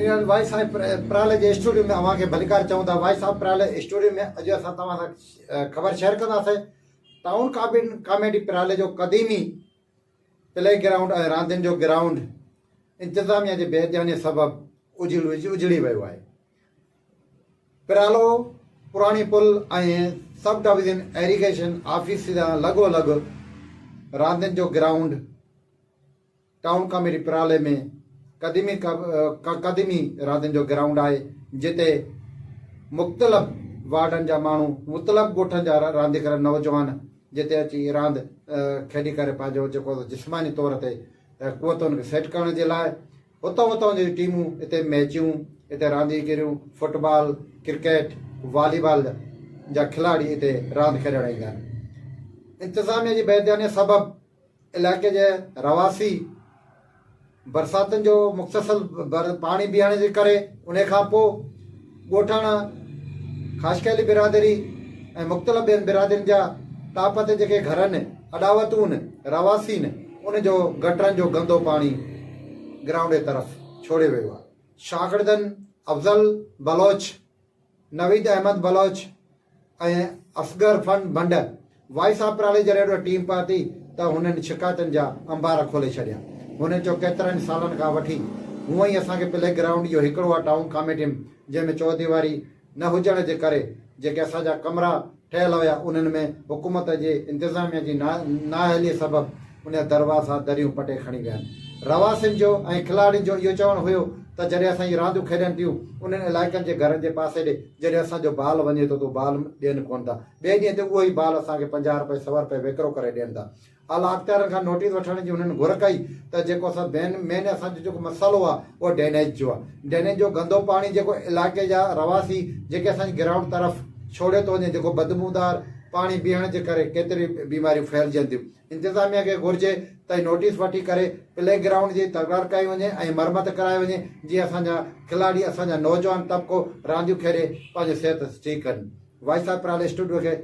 پهرين voice of پرالي جي studio ۾ اوهان کي ڀليڪار چئون ٿا. وائس آف پرالي اسٽوڊيو ۾ اڄ اسان توهان سان خبر شيئر ڪنداسين ٽائون ڪاميٽي پرالي جو قديمي پلي گرائونڊ ۽ راندين جو گرائونڊ انتظاميا جي بي ڌياني سبب اجڙي ويو آهي. پرالو پراڻي پل ۽ سب ڊويزن ايريگيشن آفيس سان لڳو لڳ راندين جو گرائونڊ ٽائون ڪاميٽي پرالي ۾ قديمي قديمي راندين جو گرائونڊ آهي جتي مختلف وارڊن جا ماڻهو مختلف ڳوٺن جا رانديگر نوجوان جتي اچي راند کيڏي ڪري پنهنجو جيڪو جسماني طور تي قوتن کي سيٽ ڪرڻ جي لاء هتان هتان جون ٽيمون اتي ميچون اتي رانديگريون فٽبال ڪرڪيٽ والي بال جا کلاڙي اتي راند کيڏڻ ايندا آهن انتظاميا جي بيڌياني سبب علائقي جي رهواسي برساتن جو مختصل پاڻي بيهڻ جي ڪري انهي کان پوء ڳوٺاڻا خاشخيلي برادري ۽ مختلف ٻين برادرين جا ٽاپ تي جيڪي گهرن اڏاوتون رهواسين ان جو گٽرن جو گندو پاڻي گرائونڊ جي طرف ڇوڙيو ويو آهي. شاگردن افضل بلوچ، نويد احمد بلوچ ۽ اصغر فن ڀنڊ وائس آف پرالي جي ريڊيو ٽيم پهتي ته هنن شڪايتن جا انبار کولي ڇڏيا. هنن چيو ڪيترن سالن کان وٺي هونئن ئي اسان کي پلي گرائونڊ اهو هڪڙو آ ٽائون ڪاميٽيم جنهن ۾ چوديواري نه هجڻ جي ڪري جيڪي اسان جا ڪمرا ٺهيل هيا انهن ۾ حڪومت جي انتظاميا جي نااهلي سبب ان جا دروازا دريون پٽي کڻي ويا آهن. رهواسين جو ۽ کلاڙين جو اهو چوڻ هيو ته جڏهن اسان هي رانديون کيڏن ٿيون انهن علائقن جي گهرن جي پاسي ڏي جڏهن اسان جو بال وڃي ٿو ته بال ڏين ڪونه ٿا ٻئي ڏينهن تي اهو ئي بال اسان کي 50 رپئي سو رپئي وڪرو ڪري ڏين ٿا. اعليٰ اختيارن کان نوٽيس وٺڻ جي هنن گهر ڪئي ته جيڪو اسان مين مين اسان جو جيڪو مسئلو آهي اهو ڊينيج جو آهي ڊينيج جو گندو پاڻي جيڪو علائقي جا رهواسي جيڪي اسان جي گرائونڊ طرف ڇوڙيو ٿو وڃي جيڪو بدبودار پاڻي بيهڻ جي ڪري ڪيتري بيماريون ڦهلجن ٿيون انتظاميا کي گهرجي ته نوٽيس وٺي ڪري پلي گرائونڊ جي تڪرار ڪئي وڃي ۽ مرمت ڪرائي وڃي جيئن اسان جا کلاڙي اسان جا نوجوان طبقو رانديون کيڏي پنهنجي صحت ٺيڪ ڪن وائس آف پرال اسٽوڊيو کي.